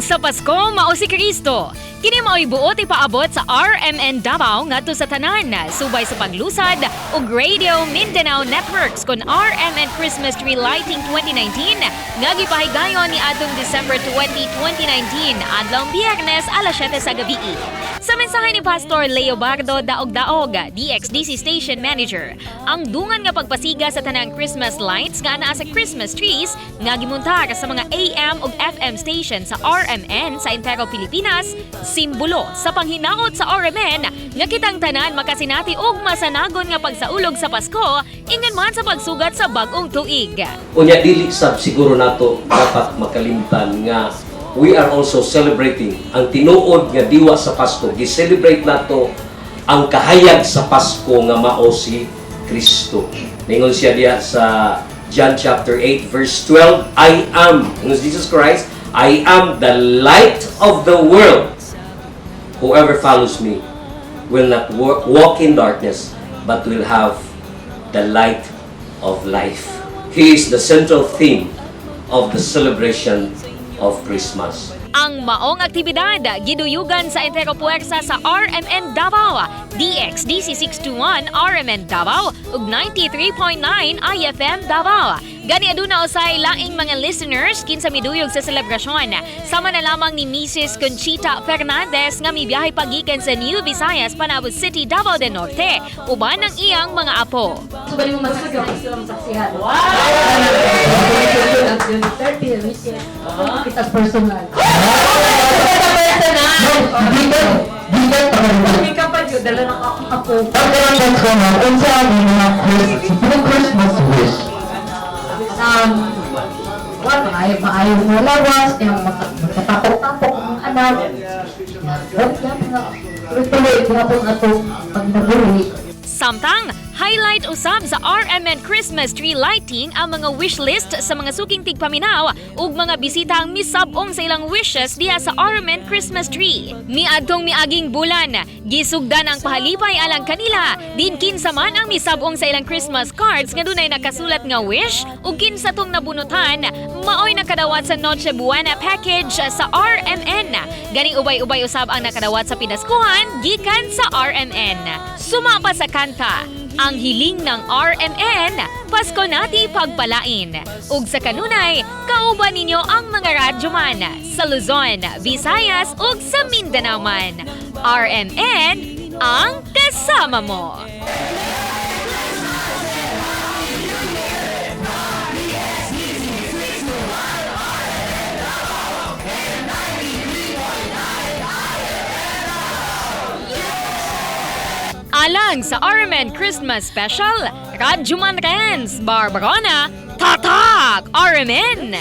Sa Pasko mao si Kristo. Kini mao'y buot ipaabot sa RMN Davao ngadto sa tanan subay sa paglusad og Radio Mindanao Networks kon RMN Christmas Tree Lighting 2019 nga gipahigayon ni adtong December 20, 2019, adlawng Biyernes, alas 7 sa gabi. Sa mensahe ni Pastor Leobardo Daog-Daog, DXDC Station Manager, ang dungan nga pagpasiga sa tanang Christmas lights nga anaa sa Christmas trees nga gimuntar sa mga AM ug FM station sa RMN sa entero Pilipinas, simbolo sa panghinaot sa RMN nga kitang tanan makasinati og masanagon nga pagsaulog sa Pasko ingon man sa pagsugat sa bag-ong tuig. Unya dili sab siguro nato dapat makalimtan nga we are also celebrating ang tinuod nga diwa sa Pasko. Gi-celebrate nato ang kahayag sa Pasko nga mao si Kristo. Ningon siya diya sa John chapter 8 verse 12, "I am," ingon si Jesus Christ, "I am the light of the world. Whoever follows me will not walk in darkness, but will have the light of life." He is the central theme of the celebration of Christmas. Ang maong aktibidad giduyugan sa entero puwersa sa RMN Davao, DXDC 621 RMN Davao ug 93.9 IFM Davao. Gani aduna usay laing mga listeners kinsa miduyog sa selebrasyon. Sama na lamang ni Mrs. Conchita Fernandez nga mibiyahe pagikan sa New Visayas, Panabo City, Davao del Norte uban ang iyang mga apo. So, bali mo masaksihan. Gusto lang masaksihan. Wow! 30, weekend. Kita personal. Gikan, gikan pa kayo. Hindi ka pa yun, dala ng akong apo. Pagkaroon ko na, unsa ang mga Christmas wish? Well, maayo, maayo mo lawas, yung magkatapok-tapok ang mga anak. Yan, yan, mga tuloy-tuloy, gihapon ato pag naburi. Samtang, highlight usab sa RMN Christmas tree lighting ang mga wish list sa mga suking tigpaminaw ug mga bisitang misab-ong sa ilang wishes diha sa RMN Christmas tree. Miadtong miaging bulan, gisugdan ang pahalipay alang kanila, din kinsa man ang misab-ong sa ilang Christmas cards nga dunay nakasulat nga wish ug kinsa tong nabunutan, maoy nakadawat sa Noche Buena package sa RMN. Ganing ubay-ubay usab ang nakadawat sa pinaskuhan gikan sa RMN. Suma pa sa kanta, ang hiling ng RMN, Pasko nati pagpalain. Ug sa kanunay, kauban ninyo ang mga radyoman sa Luzon, Visayas ug sa Mindanao man. RMN, ang kasama mo. Alang sa RMN Christmas Special, Radyoman Renz, Barbarona, Tatak! RMN!